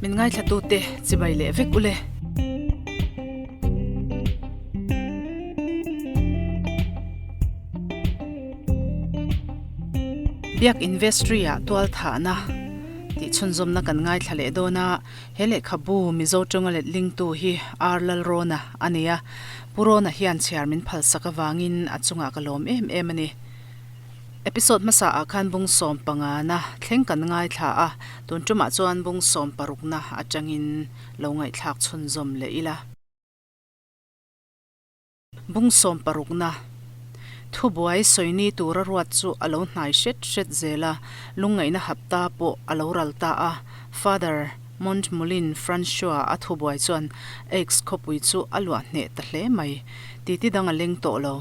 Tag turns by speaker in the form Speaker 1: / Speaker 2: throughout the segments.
Speaker 1: Min ngaithlatute chibai leh vek ule. Biak Investry ah tual thahna tih chhunzawmna kan ngaithla leh dawn a, he lehkhabu Mizo tawnga letlingtu hi R Lalrawna a ni a, Pu Rawna hian chhiar min phalsak avangin a chungah ka lawm em em a ni. Episode hmasa ah khan bung 15 na thleng kan ngaithla a, tun tumah chuan bung 16 na atangin lo ngaihthlak chhunzawm leh ila. Bung 16 na thubuai sawini tura ruat chu a lo hnai hret hret zel a, lungngaihna hapta pawh a lo ral ta a, Father Montmollin Francois a thubuai chuan Aix khawpui chu a luah hneh ta hle mai, titi dang a leng tawh lo.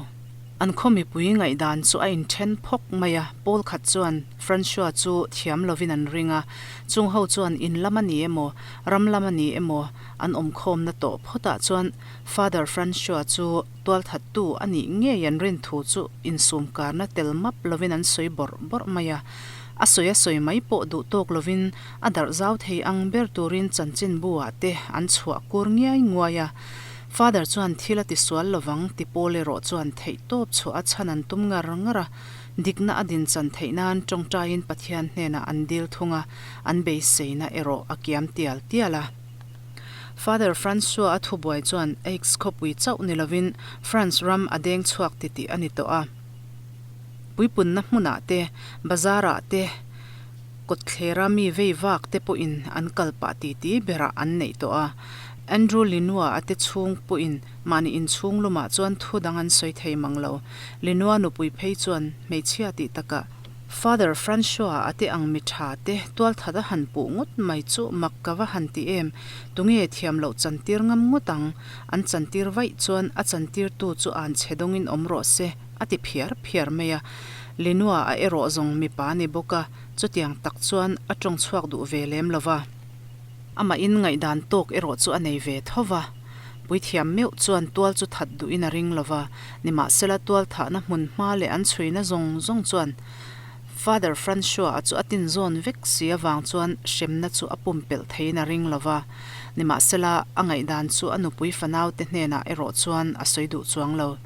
Speaker 1: An khaw mipui ngaihdan chu a inthen phawk mai a, Paul khat chuan Francois chu thiam lovin an ring a, chung ho chuan in lam a ni emaw, ram lam a ni emaw an awmkhawmna tawh phawtah chuan Father Francois chu tualthattu a nih ngei an rin thu chu insumkarna tel map lovin an sawi bawrh bawrh mai a. A sawi a sawi mai pawh duh tawk lovin a darh zau thei ang ber turin chanchinbu ah te an chhuah kur ngiai nguai a. Father chuan thil a tisual lovang ti Paul erawh chuan theih tawp chhuah a chhan an tum ngar ngar a, dikna a din chan theih nan tawngtaiin Pathian hnenah an dil thung a, an beiseina erawh a kiam tial tial a. Father Francois a thubuai chuan Aix khawpui chauh ni lovin France ram a deng chhuak titih a ni tawh a. Puipunna hmunah te, bazar ah te, kawtthlera mi vei vak te pawhin an kal pah titi berah an neih tawh a. Andrew Linua a te chhung pawhin mahni inchhung lumah chuan thu dang an sawi thei mang lo. Linua nupui phei chuan hmeichhia tih takah Father Francois a te ang mi tha te tualthat a han puh ngawt mai chu mak ka va han ti em, tunge thiam loh chantir ngam ngawt ang, an chantir vaih chuan a chantirtu chu an chhe dawngin awm rawh se a ti phiar phiar mai a. Linua a erawh zawng mipa ni bawk a, chutiang tak chuan a tawng chhuak duh ve lem lo va. Amah in ngaihdan tawk erawh chu a nei ve tho va. Puithiam meuh chuan tual chu that duhin a ring lo va, nimahsela tual thahna hmun hma leh an chhuina zawng zawng chuan Father Francois-a chu a tinzawn vek si avang chuan hremna chu a pumpelh theiin a ring lo va. Nimahsela a ngaihdan chu a nupui fanaute hnenah erawh chuan a sawi duh chuang lo.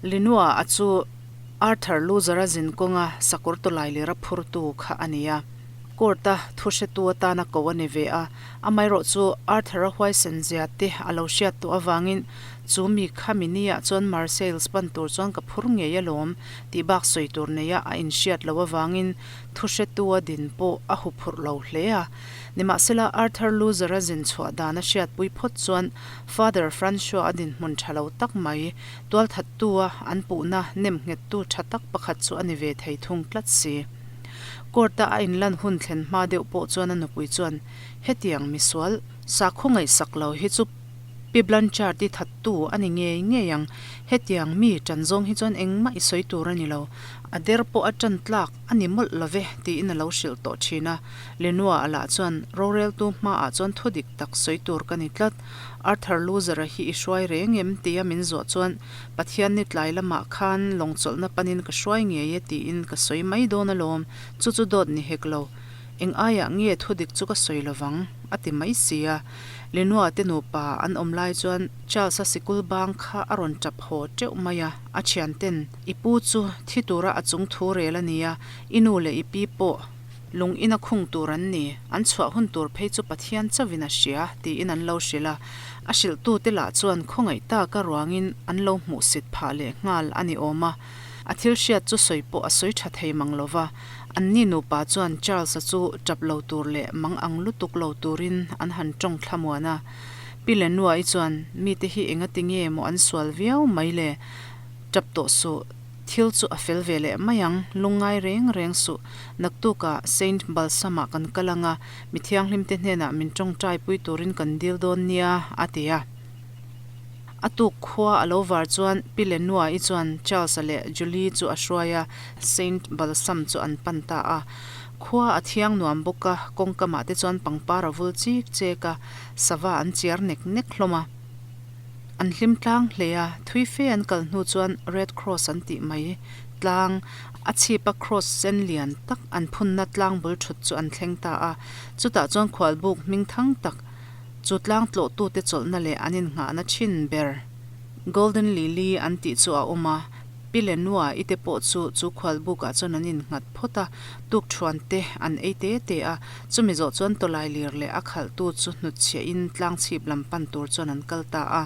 Speaker 1: Linua-a chu Arthur Loser-a zin kawnga sakawr tawlai lera phurtu kha a ni a. Court-a thu hretu atana ko a ni ve a, amaherawh chu Arthur-a huaisen zia te a lo hriat tawh avangin chu mi kha mi niah chuan Marseilles pan tur chuan ka phur ngei alawm tih bak sawi tur neia a inhriat loh avangin thu hretu a din pawh a huphurh lo hle a. Nimahsela Arthur Loser-a zin chhuah dan a hriatpui phawt chuan Father Francois-a dinhmun tha lo tak mai Tualthattu-a an puhna nem nghettu tha tak pakhat chu a ni ve thei thung tlat si. Court-a a inlan hun thlen hma deuh pawh chuan a nupui chuan, Hetiang misual, sakhaw ngaihsak lo hi chu Pi Blanchard i thattu a ni ngei ngei ang, hetiang mi ṭan zawng hi chuan engmah i sawi tur a ni lo, a der pawh a ṭan tlak a ni mawlh lo ve, tiin a lo hrilh tawh ṭhin a. Lenoir-a lah chuan, Roreltu hmaah chuan thudik tak sawi tur ka ni tlat. Arthur Loser-a hi i hruai reng em? tia min zawh chuan, Pathian ni tlai lamah khan lawng chawlhna panin ka hruai ngei e tiin ka sawi mai dawn alawm, chu chu dawt ni hek lo. Eng aiah nge thudik chu ka sawi lovang? a ti mai si a. Linua te nupa an awm lai chuan Charles-a sikul bang kha a rawn tap haw teuh mai a, a thianten, I pu chu thi tura a chung thu rel a nia, i nu leh i pi pawh, Lung ina khung tur an ni, an chhuah hun tur phei chu Pathian chauhin a hria, tiin an lo hrilh a. A hrilhtute lah chuan khawngaih taka ruangin an lo hmuhsit phah leh nghal a ni awm a. A thil hriat chu sawi pawh a sawi tha thei mang lo va. Anni nupa chuan Charles-a chu tap lo tur leh mang ang lutuk lo turin an han tawng thlamuan a. Pi Lenua-i chuan, Mite hi engati nge maw an sual viau mai le? Tap tawh suh. Thil chu a fel ve leh mai ang, lungngai reng reng suh. Naktukah Saint Balsam-ah kan kal ang a, mi thianghlimte hnenah min tawngtai pui turin kan dil dawn nia, a ti a. A tuk khua a lo var chuan Pi Lenua-i chuan Charles-a leh Julie chu a hruai a, Saint Balsam chu an pan ta a. Khua a thiang nuam bawk a, kawngkamah te chuan pangpar a vul chik chek a, sava an chiar nek nek hlawm a. An hlim tlang hle a, thui fe an kal hnu chuan Red Cross an tih mai tlang. A chhipa kraws sen lian tak an phunna tlang bul thut chu an thleng ta a. Chutah chuan khualbuk hming thang tak chu tlang tlawhtute chawlhna leh an innghahna thin ber Golden Lily an tih chu a awm a. Pi leh Nua i te pawh chu chu khualbukah chuan an innghat phawt a, tukthuan te an ei te te a. Chumi zawh chuan tawlai lir leh a khalhtu chu hnutchhiahin tlang chhip lam pan tur chuan an kal ta a.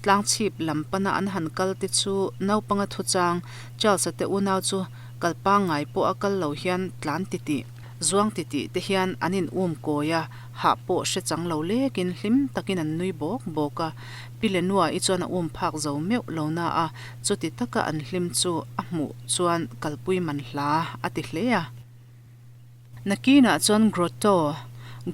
Speaker 1: Tlang chhip lam pana an han kal te chu naupanga thuchang Charles-a te unau chu kal pangngai pawh a kal lo hian tlan titih, zuang titih te hian an in um kawi a, hah pawh hre chang lo lekin hlim takin an nui bawk bawk a. Pi Lenua i chuan a um phak zo meuh lo na a, chuti taka an hlim chu a hmuh chuan kalpui man hla a ti hle a. Nakinah chuan Grotto,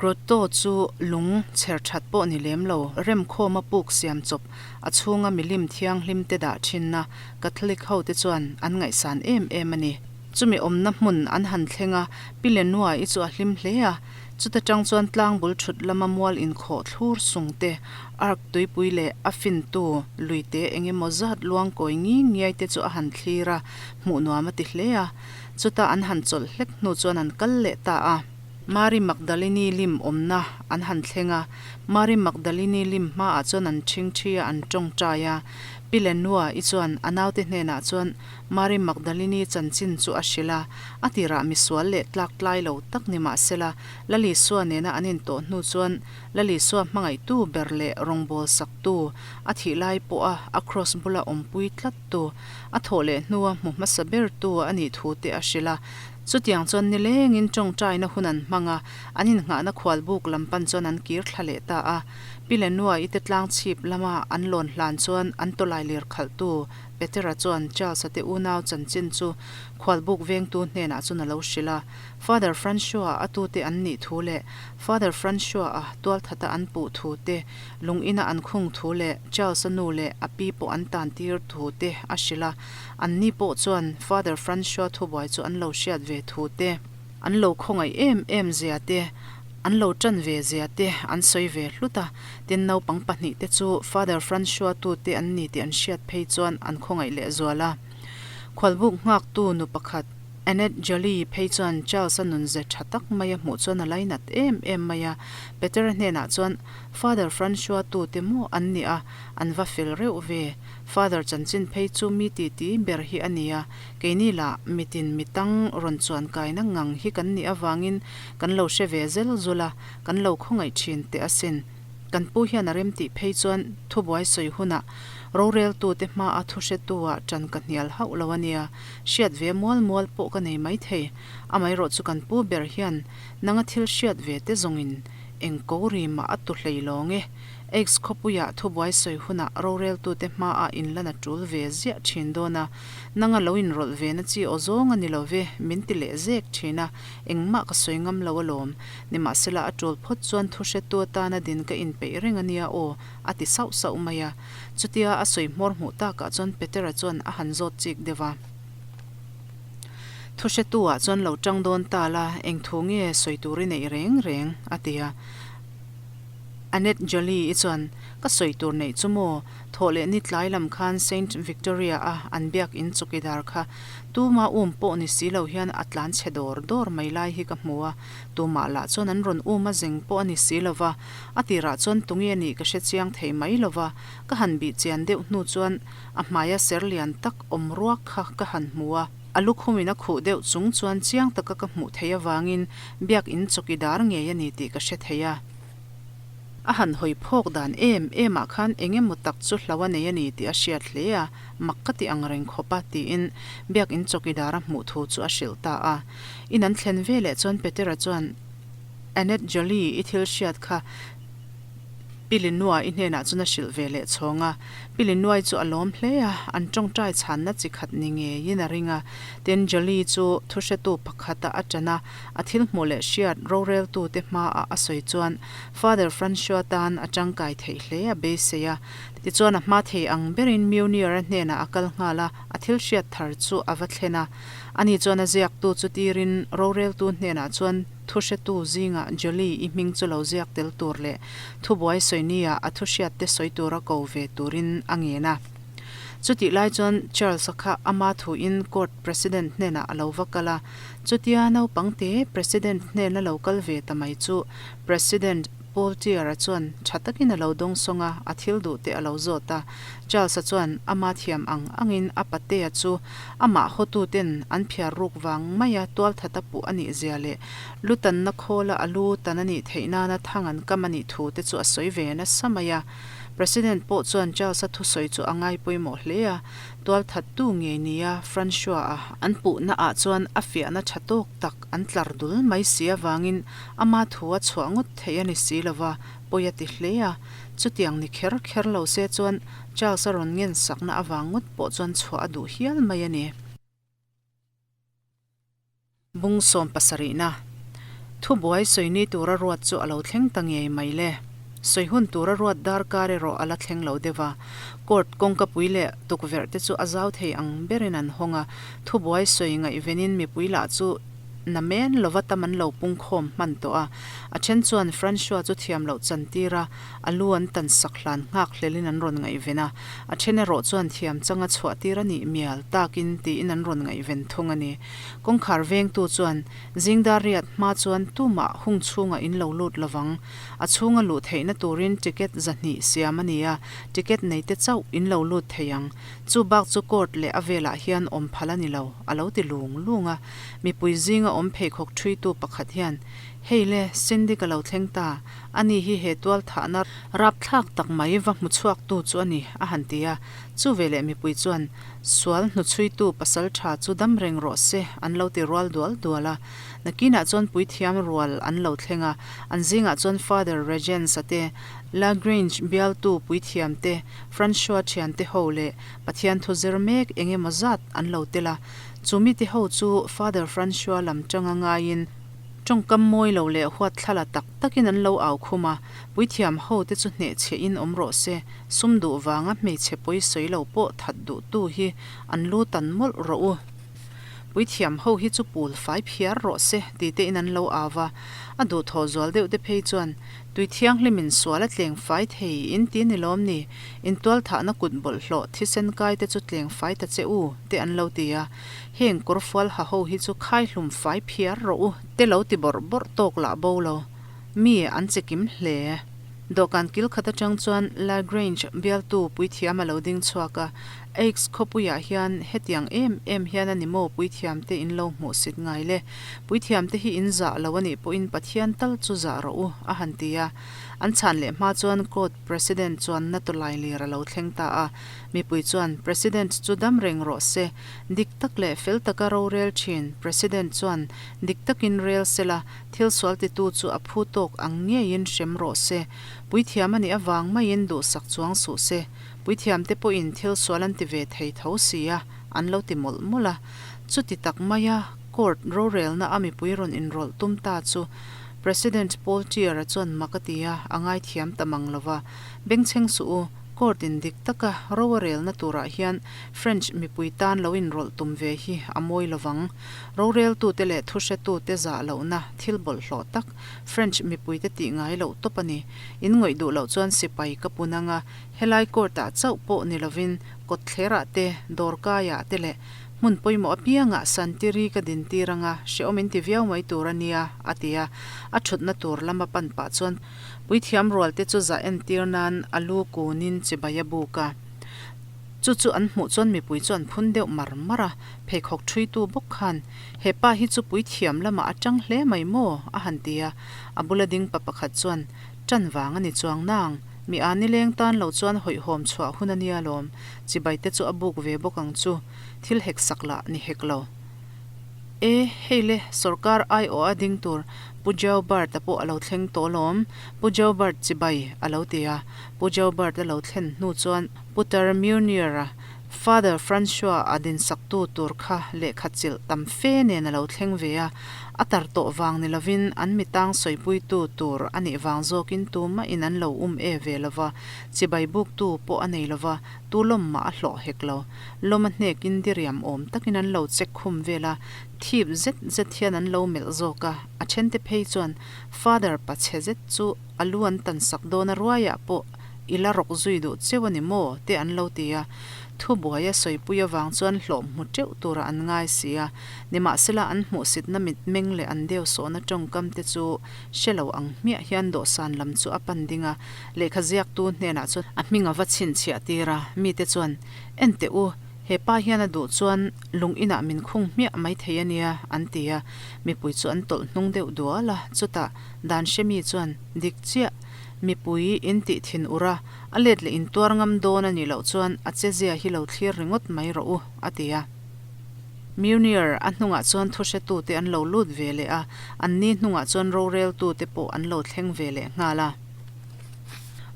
Speaker 1: Grotto chu lung chher that pawh ni lem lo, remkhawma puk siam chawp, a chhunga milim thianghlim te dah thinna Catholic ho te chuan an ngaihsan em em a ni. Chumi awmna hmun an han thleng a, Pi Lenua i chu a hlim hle a, chuta tang chuan tlang bul thut lama mual inkhawh thlur sung te, ark tuipui leh a fintu luite eng emaw zat luang kawi ngi ngiai te chu a han thlir a, hmuh nuam a ti hle a. Chuta an han chawlh hlek hnu chuan an kal leh ta a. Mari Magdalini lim awmna an han thleng a. Mari Magdalini lim hmaah chuan an ṭhing ṭhi a, an ṭawngṭai a. Pi leh Nua i chuan a naute hnenah chuan Mari Magdalini chanchin chu a hrilh a. A tirah misual leh tlak tlai lo tak ni mah sela, Lalisua nena an intawh hnu chuan Lalisua hmangaihtu ber leh rawngbâwl saktu, a thih lai pawha a kraws bula awmpui tlat tu, a thawh leh hnua hmu hmasa ber tu a nih thu te a hrilh a. Chutiang chuan nilengin tawngtaina hun an hmang a, an innghahna khualbuk lam pan chuan an kir thla leh ta a. Pi leh Nua i te tlang chhip lama an lawn hlan chuan an tawlai lir khalhtu Petera chuan Charles-a te unau chanchin chu khualbuk vengtu hnenah chuan a lo hrilh a. Father Francois a tute an nih thu leh Father Francois-a tualthata an puh thu te Lung ina an khung thu leh Charles-a nu leh a pi pawh an tan tir thu te a hrilh a, anni pawh chuan Father Francois thubuai chu an lo hriat ve thu te, an lo khawngaih em em zia te, an lo tan ve zia te an sawi ve hlut a, tin naupang pahnih te chu Father Francois tu te an ni tih an hriat phei chuan an khawngaih leh zual a. Khualbuk nghaktu nu pakhat Annette Jolie phei chuan Charles-a nunze tha tak mai a hmuh chuan a lainat em em mai a, Petera hnenah chuan Father Francois tu te maw an nih a, an va fel reuh ve. Father chanchin phei chu mi titi ber hi a nia, keini lah mitin mitang rawn chuan kaina ngang hi kan nih avangin kan lo hre ve zel zul a, kan lo khawngaih thin teh asin. Kan pu hian a rem tih phei chuan thubuai sawi hunah roreltute hmaa thuhretu-ah ṭan ka hnial hauh lo a nia, hriat ve mual mual pawh ka nei maithei. Amaherawh chu kan pu ber hian nanga thil hriat ve te zawngin Eng ko ri mah a tu hlei lawng e. Aix khawpuiah thubuai sawi hunah roreltute hmaah inlan a tul ve ziah thin dawn a, nanga lo inrawlh ve na chi aw zawng a ni lo ve, min ti leh zek thin a, engmah ka sawi ngam lo alawm. Nimahsela a tul phawt chuan thu hretu atana din ka inpeih reng a nia aw, a ti sauh sauh mai a. Chutia a sawi hmawr hmuh takah chuan Petera chuan a han zawt chik deuh a. Thu hretu-ah chuan lo tang dawn ta la, eng thu nge sawi tur i neih reng reng? a ti a. Annette Jolie-i chuan, Ka sawi tur neih chu maw? Thawh leh ni tlai lam khan Saint Victoria-a an biak in chawkidar kha tuma um pawh ni si lo hian a tlan chhe dawr dawr mai lai hi ka hmu a, tumah lah chuan an rawn um a zeng pawh a ni si lo va, a tirah chuan tunge nih ka hre chiang thei mai lo va, ka han bih chian deuh hnu chuan A hmaia ser lian tak awm ruak kha ka han hmu a, a lukhumin a khuh deuh chung chuan chiang taka ka hmuh theih avangin biak in chawki dar ngei a ni tih ka hre thei a. A han hawi phawk dan em em ah khan eng emaw tak chu hlo a nei a ni tih a hriat hle a, mak ka ti ang reng khawp a tiin biak in chawki dar a hmuh thu chu a hrilh ta a. In an thlen veleh chuan Petera chuan Annette Jolie i thil hriat kha Pi Linua i hnenah chuan a hrilh ve leh chhawng a. Pi Linuai chu a lawm hle a, an tawngtai chhanna chi khat ni ngeiin a ring a. Tin, Jolie chu thuhretu pakhata a ṭan a, a thil hmuh leh hriat roreltute hmaah a sawi chuan Father Francois tan a tangkai theih hle a beisei a. Tichuan a hma thei ang berin Munier-a hnenah a kal nghal a, a thil hriat thar chu a va thlen a. Ani chuan a ziaktu chu tirin roreltu hnenah chuan thuhretu zingah Jolie i hming chu lo ziak tel tur leh thubuai sawi nia a thuhriatte sawi tura ko ve turin a ngen a. Chutih lai chuan Charles-a kha ama thuin court president hnenah a lo va kal a. Chutia naupangte president hnena lo kal ve ta mai chu President Poltier-a chuan tha takin a lo dawngsawng a, a thil duh te a lo zawt a. Charles-a chuan ama thiam ang angin a patea chu amah hawtuten an phiar ruk vang maia tualthata puh a nih zia leh lutanna khawla a lu tan a nih theih nana thang an kam a nih thu te chu a sawi ve nasa mai a. President pawh chuan Charles-a thusawi chu a ngai pawimawh hle a, tualthattu ngei nia Francois-a an puhna ah chuan a fiahna tha tawk tak an tlar dul mai si avangin ama thu a chhuah ngawt theih a ni si lova, pawi a ti hle a. Chutiang ni kher kher lo se chuan Charles-a rawn ngen sakna avang ngawt pawh chuan chhuah a duh hial mai a ni. Bung sawmpasarihna Thubuai sawini tura ruat chu a lo thleng ta ngei mai le. Sawi hun tura ruat darkar erawh a la thleng lo deuh a. Court kawngkapui leh tukverh te chu a zau thei ang berin an hawng a, thubuai sawi ngaihvenin mipui lah chu na men lova tam an lo pung khawm hman tawh a. A then chuan Francois chu thiam loh chan tir a, a lu an tan sak hlan nghak hlelin an rawn ngaihven a, a then erawh chuan thiam changa chhuah tir a nih mial takin tiin an rawn ngaihven thung a ni. Kawngkhar vengtu chuan, Zingdar riat hma chuan tumah hung chhungah in lo lut lovang. A chhunga luh theihna turin ticket 200 siam a ni a, ticket neite chauh in lo lut thei ang. Chu bak chu court leh a velah hian awm phal a ni lo, a lo ti lung lung a. Mipui zinga awm pheikhawk ṭhuitu pakhat hian, Hei le, Cindy ka lo thleng ta, ani hi he tualthahna rapthlak tak mai va hmu chhuaktu chu a ni, a han ti a. Chu veleh mipui chuan, Sual hnuchhuitu pasal tha chu dam reng rawh se, an lo ti rual dual dual a. Nakinah chuan puithiam rual an lo thleng a, an zingah chuan Father Regence-a te, La Grange bialtu puithiam te, Francois thiante ho leh Pathian thu zir mek eng emaw zat an lo tel a. Chu mite ho chu Father Francois lam tanga ngaiin tawngkam mawi lo leh huat thlala tak takin an lo au khum a, puithiam ho te chu hnehchhiah in awm rawh se, sum duh vanga hmeichhe pawi sawi lo pawh that duh tu hi an lu tan mawlh rawh u. Puithiam ho hi chu pul fai phiar rawh se ti te in an lo au va, a duhthawh zual deuh te phei chuan tui thianghlim in sual a tleng fai thei in ti ni lawm ni, in tualthahna kut bawlhhlawh thisen kai te chu tleng fai ta che u te an lo ti a, heng kawrfual ha ho hi chu khaihlum fai phiar rawh u te lo ti bawrh bawrh tawk lah bo lo mi an che kim hle. Dawhkan kil khat atang chuan La Grange bialtu puithiam a lo ding chhuak a, Aix khawpuiah hian hetiang em em hian a ni maw puithiamte in lo hmuh sit ngai le? Puithiamte hi in zah lo a nih pawhin Pathian tal chu zah rawh u, a han ti a. An chhan leh hma chuan Court President chuan na tawlai lir a lo thleng ta a. Mipui chuan President chu dam reng rawh se. Dik tak leh fel taka rorel thin President chuan dik takin rel sela, thil sual titu chu a phu tawk ang ngeiin hrem rawh se. Puithiam a nih avang maiin duhsak chuang suh se. Puithiamte pawhin thil sual an ti ve thei tho si a, an lo ti mawlh mawlh a. Chuti tak maia court rorelna a mipui rawn inrawlh tum ta chu President Paul Tier-a chuan mak a ti a, a ngaithiam ta mang lo va. Bengchheng suh u, court in dik taka ro a relna turah hian French mipui tan lo inrawlh tum ve hi a mawi lo vang. Roreltute leh thuhretute zah lohna thil bawlhhlawh tak French mipuite tih ngai loh tawp a ni. In ngawih duh loh chuan sipai ka pun ang a, Helai court-ah chauh pawh ni lovin kawtthlerah te, dawrkaiah te leh hmun pawimawh apiangah santiri ka dintir anga hrehawm in ti viau mai tur a nia, a ti a. A thutna tur lama pan pah chuan puithiam rualte chu zah entir nan a lu kunin chibai a buk a. Chu chu an hmuh chuan mipui chu an phun deuh mar mar a, pheikhawk thuitu bawk khan, He pa hi chu puithiam lamah a tang hle mai maw? a han ti a. A bula ding pa pakhat chuan, Ṭan vang a ni chuang nang. Mi a nileng tan lo chuan hawihhawm chhuah hun a nia lawm. Chibai te chu a buk ve bawk ang chu. Thil hek sak lah ni hek lo. E, hei le, sawrkar aiawh a ding tur Pu Joubert-a pawh a lo thleng tawh lawm. Pu Joubert chibai a lo ti a. Pu Joubert a lo thlen hnu chuan Putar Meunier-a Father Francois a dinsaktu tur kha lehkha chilh tam fe nen a lo thleng ve a, a tar tawh vang ni lovin an mitang sawipuitu tur a nih vang zawkin tumahin an lo um e ve lo va, chibai buktu pawh a nei lo va, tu lawm mah a hlawh hek lo. Lawm a hnekin diriam awm takin an lo check khum vel a, thip zet zet hian an lo melh zawk a, a thente phei chuan Father pachhe zet chu a lu an tan sak dawn a ruaiah pawh I la rawk zui duh cheu a ni maw? te an lo ti a. Thubuai a sawipui avang chuan hlawh hmu teuh turah an ngai si a, nimahsela an hmuhsitna mitmeng leh an deusawhna tawngkam te chu hre lo ang hmiah hian dawhsan lam chu a pan ding a, lehkha ziaktu hnenah chuan a hming a va chhinchhiah tir a, mite chuan, En teh u, he pa hian a duh chuan lung inah min khung hmiah mai thei a nia, an ti a, mipui chu an tawlh hnung deuh dual a, chutah dan hre mi chuan, Dik chiah, mipui in tih thin ur a, a let leh in tuar ngam dawn a nih loh chuan a che zia hi lo thlir ringawt mai rawh u, a ti a. Munier a hnungah chuan thuhretute an lo lut ve leh a, an ni hnungah chuan roreltute pawh an lo thleng ve leh nghal a.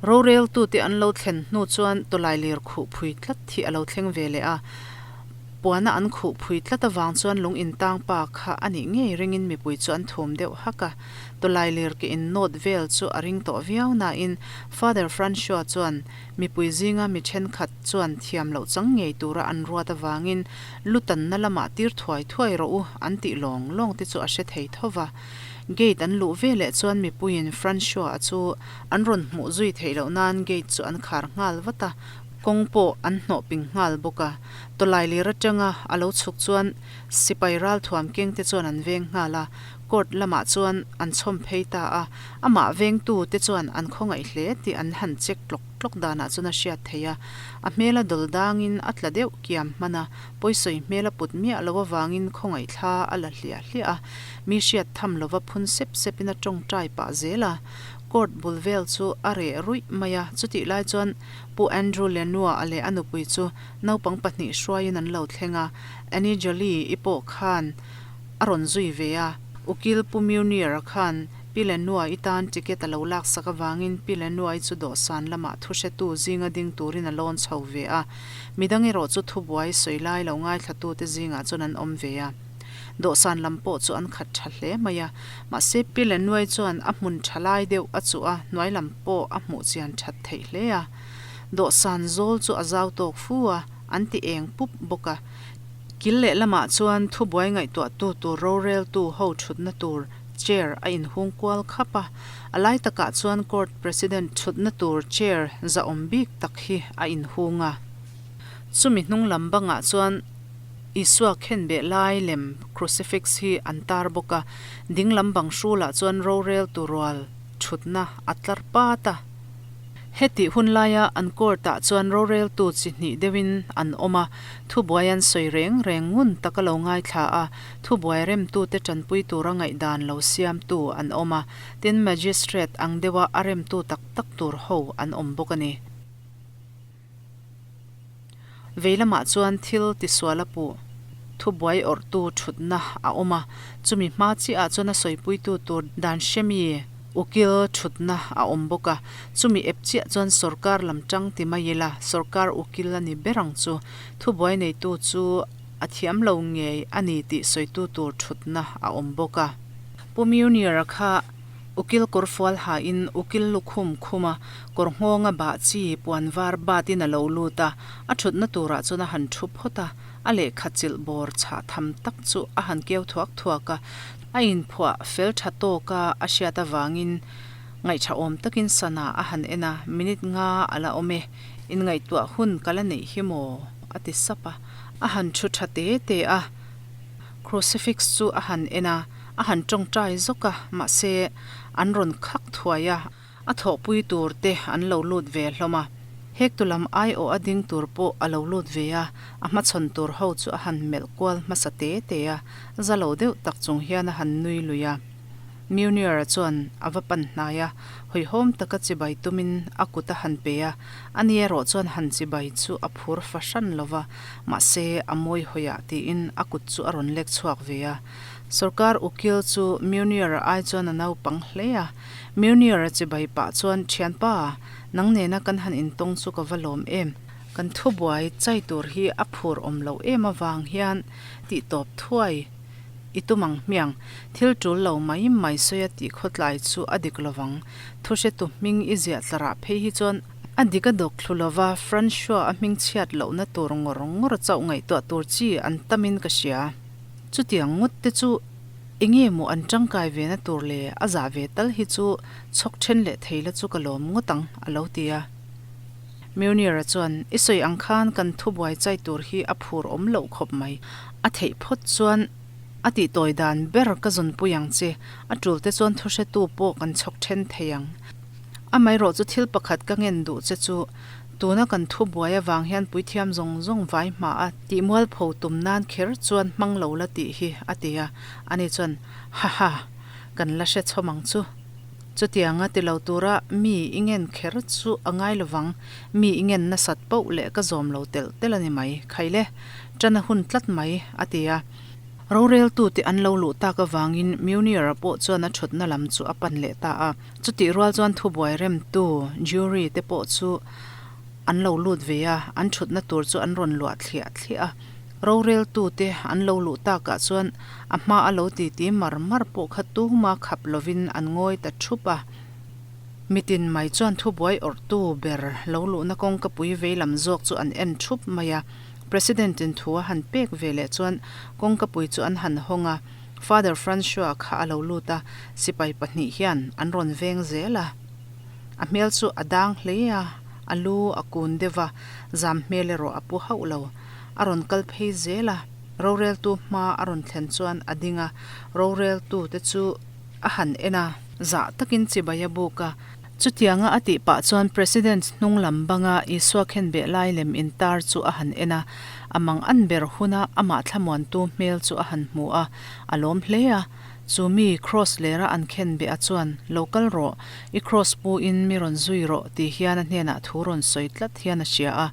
Speaker 1: Roreltute an lo thlen hnu chuan tawlailir khuh phui tlat hi a lo thleng ve leh a. Puana an khuh phui tlat avang chuan lung intang pa kha a nih ngei ringin mipui chu an thum deuh hak a. Tawlailir ke in nawt vel chu a ring tawh viau nain Father Francois chuan mipui zinga mi thenkhat chuan thiam loh chang ngei tura an ruat avangin lutanna lamah tir thuai thuai rawh u an tih lawng lawng te chu a hre thei tho va. Gate an luh veleh chuan mipuiin Francois-a chu an rawn hmuh zui theih loh nan gate chu an khar nghal vat a, kawng pawh an hnawh ping nghal bawk a. Tawlailir atanga a lo chhuk chuan sipai ralthuam keng te chuan an veng nghal a, court lamah chuan an chhawm phei ta a, amah vengtu te chuan an khawngaih hle tih an han check tlawk tlawk danah chuan a hriat theih a, a hmel a dawl dangin a tla deuh kiam hman a, pawisawi hmel a put miah loh avangin khawngaih thla a la hliah hliah a, mi hriat tham lova phun sep sepin a tawngtai pah zel a, court bul vel chu a reh ruih mai a, chutih lai chuan Pu Andrew Lenua a leh a nupui chu naupang pahnih hruaiin an lo thleng a, Annie Jolie i pawh khan a rawn zui ve a, Ukil Pu Munier-a khan Pi Lenua-i tan ticket a lo laksak avangin Pi Lenua-i chu dawhsan lamah thuhretu zinga ding turin a lawn chho ve a, midang erawh chu thubuai sawi lai lo ngaithlatute zingah chuan an awm ve a. Dawhsan lam pawh chu an khat tha hle mai a, mahse Pi Lenua-i chuan a hmun tha lai deuh a chuh a, hnuai lam pawh a hmuh chian that theih hle a. Dawhsan zawl chu a zau tawk fu a, an ti eng pup bawk a. Kil lehlamah chuan thubuai ngaihtuahtu tur roreltu ho thutna tur chair a inhung kual khap a, a lai takah chuan court president thutna tur chair zahawm bik tak hi a inhung a. Chumi hnung lam bangah chuan Isua khenbeh lai lem crucifix hi an tar bawk a, ding lam bang hrulah chuan roreltu rual thutna a tlar pat a. Hetih hun laia an court-ah chuan roreltu chi hnih deuhin an awm a, thubuai an sawi reng reng ngun tak a lo ngaithla a, thubuai remtute tanpui tura ngaihdan lo siamtu an awm a, tin magistrate ang deuha a remtu tak tak tur ho an awm bawk a ni. Vei lamah chuan thil tisual a puh thubuai awrhtu thutna a awm a, chumi hma chiahah chuan a sawipuitu tur dan hremi ukil thutna a awm bawk a, chumi ep chiah chuan sorkar lam tang ti mai ila sorkar ukil a ni ber ang chu, thubuai neitu chu a thiam lo ngei a ni tih sawitu tur thutna a awm bawk a. Pu Munier-a kha Ukil kawr fual hain ukil lukhum khum a, kawr nghawnga bah chi puan var batin a lo lut a, a thutna turah chuan a han thu phawt a, a lehkha chilh bawr chhah tham tak chu a han keu thuak thuak a, a inphuah fel tha tawk a a hriat avangin ngaihṭha awm takin sana a han en a, minute nga a la awm e, inngaihtuah hun ka la neih hi maw? a ti sap a, a han thu tha te te a, crucifix chu a han en a. A han tawngtai zawk a, mahse an rawn khak thuai a, a thawhpui tur te an lo lut ve hlawm a. Hektu lam aiawh a ding tur pawh a lo lut ve a, a hmachhawn tur ho chu a han melh kual hmasa te te a, za lo deuh tak chung hian a han nui lui a. Munier-a chuan a va pan hnai a, hawihhawm taka chibai tumin a kut a han pe a, ani erawh chuan han chibai chu a phur fahran lo va, mahse a mawi hawiah tiin a kut chu a rawn lek chhuak ve a. Sorkar ukil chu Munier-a ai chuan a naupang hle a. Munier-a chibai pah chuan, Thianpa, nang nena kan han intawng chu ka va lawm em? Kan thubuai chai tur hi a phur awm loh em avang hian tih tawp thuai i tum ang hmiang. Thil tul lo mai mai sawi a tih khawtlai chu a dik lovang. Thuhretu hming i ziah tlarah phei hi chuan a dik a dawk thlu lova, Francois a hming chhiat lohna tur ngawr ngawr chauh ngaihtuah tur chi an tamin ka hria. Chutiang ngawt te chu enge maw an tangkai ve na tur le a zah ve tal hi chu chhawk then leh thei la chu ka lawm ngawt ang a lo ti a. Munier-a chuan, I sawi ang khan kan thubuai chai tur hi a phur awm loh khawp mai. A theih phawt chuan a tihtawi dan ber ka zawnpui ang che. A tul te chuan thuhretu pawh kan chhawk then thei ang. Amaherawh chu thil pakhat ka ngen duh che chu tuna kan thubuai avang hian puithiam zawng zawng vai hma a tihmualpho tum nan kher chuan hmang lo la tih hi, a ti a. Ani chuan, Haha, kan la hre chhawm ang chu. Chutianga ti lo tura mi i ngen kher chu a ngai lovang, mi i ngen nasat poh leh ka zawm lo telh telh a ni mai, Khaile, ṭan a hun tlat mai, a ti a. Roreltute an lo luh tak avangin Munier-a pawh chuan a ṭhutna lam chu a pan leh ta a. Chutih rual chuan thubuai remtu, jury, te pawh chu an lo lut ve a, an ṭhutna tur chu an rawn luah thliah thliah a. Roreltute an lo luh takah chuan a hma a lo titi mar mar pawh kha tuma khap lovin an ngawi ta ṭhup a. Mitin mai chuan thubuai awrhtu ber lo luhna kawngkapui vei lam zawk chu an en ṭhup mai a. President-in thu a han pek ve leh chuan kawngkapui chu an han hawng a, Father Francois kha a lo lut a, sipai pahnih hian an rawn veng zel a. A hmel chu a dang hle a, a lu a kun deuh a, zam hmel erawh a pu hauh lo. A rawn kal phei zel a, roreltu hma a rawn thlen chuan a ding a, roreltu te chu a han en a. Zah takin chibai a buk a. Chutianga a tih pah chuan President hnung lam banga Isua khenbeh lai lem intar chu a han en a, a mang an ber huna amah thlamuantu hmel chu a han hmu a, a lawm hle a. Chu mi Kross lera an khenbeh a chuan, Lo kal rawh, i Kross pu in mi rawn zui rawh ti hian a hnenah thu rawn sawi tlat hian a hria a.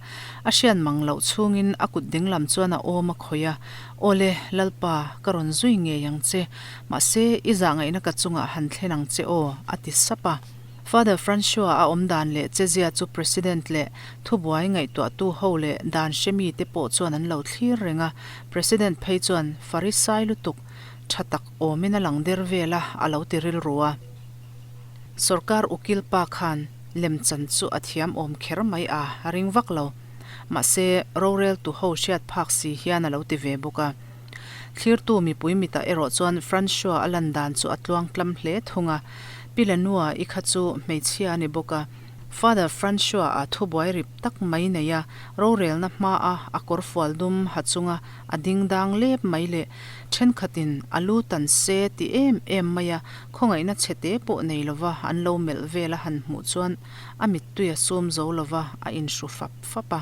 Speaker 1: A hriat mang loh chhungin a kut dinglam chuan a awm a khawih a, Awle, Lalpa, ka rawn zui ngei ang che. Mahse, i zahngaihna ka chungah han thlen ang che aw, a ti sap a. Father Francois a awm dan leh chezia chu President leh thubuai ngaihtuahtu ho leh dan hre mite pawh chuan an lo thlir reng a. President phei chuan, Farisai lutuk, tha tak awmin a lang der vel a, a lo ti rilru a. Sorkar ukil pa khan lemchan chu a thiam awm kher mai a, a ring vak lo. Mahse, roreltu ho hriat phak si hian a lo ti ve bawk a. Thlirtu mipui mitah erawh chuan Francois a lan dan chu a tluang tlam hle thung a. Pi Lanua i kha chu hmeichhia a ni bawk a. Father Francois a thubuai rip tak mai nei a, rorelna hmaa a kawrfual dum ha chunga a ding dang lep mai leh thenkhatin a lu tan se ti em em mai a, khawngaihna chhete pawh nei lova an lo melh vel a han hmuh chuan a mittui a sum zo lova a inhru fap fap a.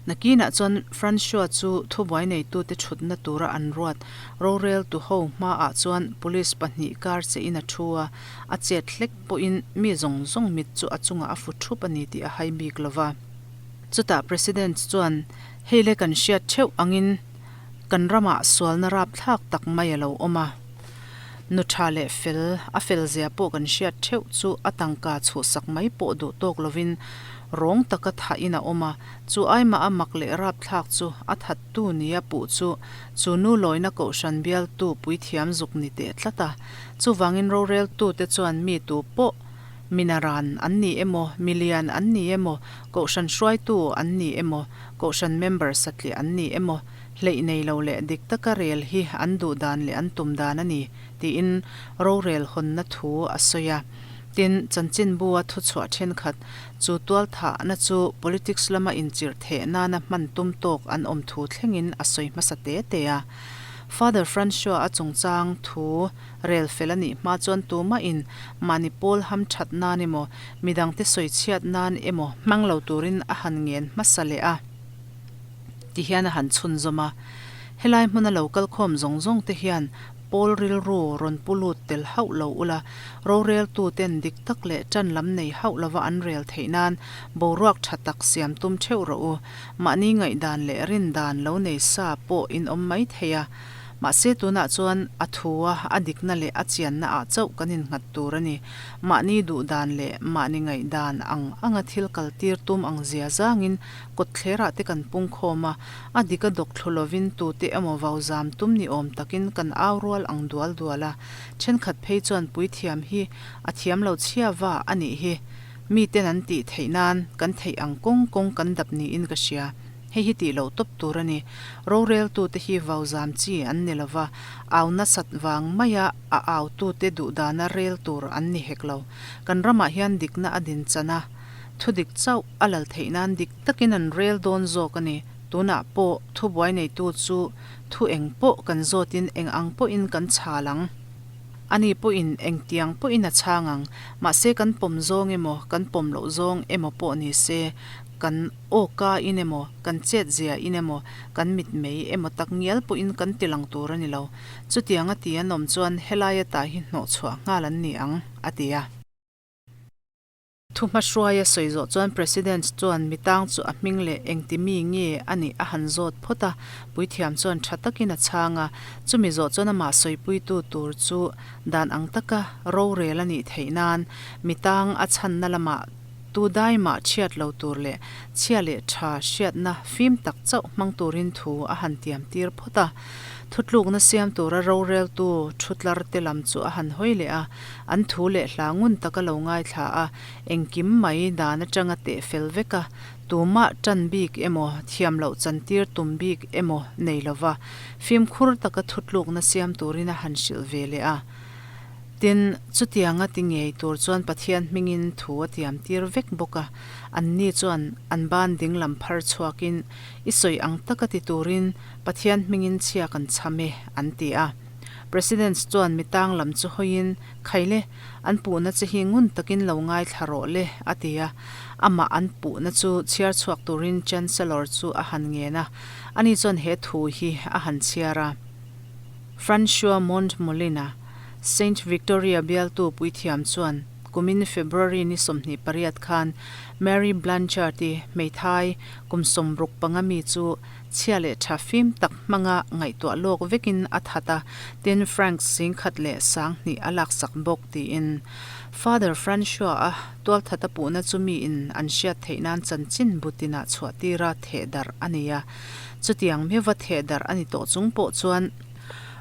Speaker 1: Nakinah chuan Francois chu thubuai neitute thutna tura an ruat roreltu ho hmaah chuan police pahnih kar chein a thu a, a chet hlek pawhin mi zawng zawng mit chu a chungah a fu thup a ni tih a hai bik lova. Chutah President chuan Hei le kan hriat theuh angin kan ramah sualna rapthlak tak mai a lo awm a. Nu tha leh fel, a fel zia pawh kan hriat theuh chu a tangka chhuhsak mai pawh duh tawk lovin rawng taka thahin a awm a. Chu aimah a mak leh rapthlak chu a thattu nia puh chu chu nu lawina kohhran bialtu puithiam zuk ni teh tlat a. Chuvangin roreltute chuan mi tu pawh minaran an ni emaw, milian an ni emaw, Kohhran hruaitu an ni emaw, Kohhran member satliah an ni emaw, hleih nei lo leh dik taka rel hi an duh dan leh an tum dan a ni, tiin rorel hawnna thu a sawi a. Tin, chanchinbu-a thuchhuah thenkhat, chu tualthahna chu politics lama inchirh theh nana hman tum tawk an awm thu thlengin a sawi hmasa te te a. Father Francois a chungchang thu Rel fel a nih hma chuan tumahin mahni pawl ham that nan emaw, midangte sawi chhiat nan emaw hmang lo turin a han ngen hmasa leh a, ti hian a han chhunzawm a. Helai hmuna lo kal khawm zawng zawng te hian pawl rilru rawn pu lut tel hauh lo ula, roreltu ten dik tak leh tan lam nei hauh lova an rel theih nan boruak tha tak siam tum theuh rawh u. Mahni ngaihdan leh rindan lo nei sa pawh in awm mai thei a. Mahse tunah chuan a thu a, a dikna leh a chianna ah chauh kan innghat tur a ni. Mahni duh dan leh mahni ngaih dan ang anga thil kal tir tum ang zia zangin kawtthler ah te kan pung khawm a, a dik a dawk thlu lovin tute emaw vau zam tum ni awm takin kan au rual ang dual dual a. Thenkhat phei chuan puithiam hi a thiam lo chhia va a nih hi. Miten an tih theih nan kan theih ang kawng kawng kan dap niin ka hria. Hei hi tih loh tawp tur a ni. Roreltute hi vau zam chi an ni lova, au nasat vang maia a autute duhdana rel tur an ni hek lo. Kan ramah hian dikna a din chan a, Thudik chauh a lal theih nan dik takin an rel dawn zawk a ni. Tunah pawh thubuai neitu chu thu eng pawh kan zawtin eng ang pawhin kan chhal ang. Ani pawhin engtiang pawhin a chhang ang. Mahse kan pawm zawng emaw kan pawm loh zawng emaw pawh ni se, kan awka in emaw, kan chetzia in emaw, kan mitmei emaw tak ngial pawhin kan tilang tur a ni lo. Chutiang a ti an awm chuan helai ata hi hnawhchhuah nghal an ni ang, a ti a. Thuhmahruaia sawi zawh chuan President chuan mitang chu a hming leh engti mi nge a nih a han zawt phawt a, puithiam chuan tha takin a chhang a, chumi zawh chuan amah sawipuitu tur chu dan ang taka rorel a nih theih nan mitang a chhanna lamah tu dai mah chhiat lo tur leh chhia leh tha hriatna fim tak chauh hmang turin thu a han tiam tir phawt a. Thutlukna siam tura roreltu thutlar te lam chu a han hawi leh a, An thu leh hla ngun taka lo ngaithla a, engkim mai dan atanga teh fel vek a, tumah tan bik emaw, thiam loh chantir tum bik emaw nei lova, fimkhur taka thutlukna siam turin a han hrilh ve leh a. Tin, chutianga ti ngei tur chuan Pathian hmingin thu a tiam tir vek bawk a, anni chuan an ban dinglam phar chhuakin, I sawi ang taka ti turin Pathian hmingin chhia kan chham e, an ti a. President chuan mi tang lam chu hawiin, Khaile, an puhna che hi ngun takin lo ngaithla rawh le, a ti a. Amah an puhna chu chhiar chhuak turin Chancellor chu a han ngen a. Ani chuan he thu hi a han chhiar a. Francois Montmolin-a, Saint Victoria bialtu puithiam chuan kumin February ni 28 khan Mary Blanchard-i hmeithai kum 65 mi chu Chhia leh tha fim tak hmanga ngaihtuah lawk vekin a that a, tin Frank 10,000 leh 2000 a laksak bawk tiin. Father Francois-a tualthata puhna chu miin an hriat theih nan chanchin bu tinah chhuah tira theh darh a ni a. Chutiang meuva theh darh a ni tawh chung pawh chuan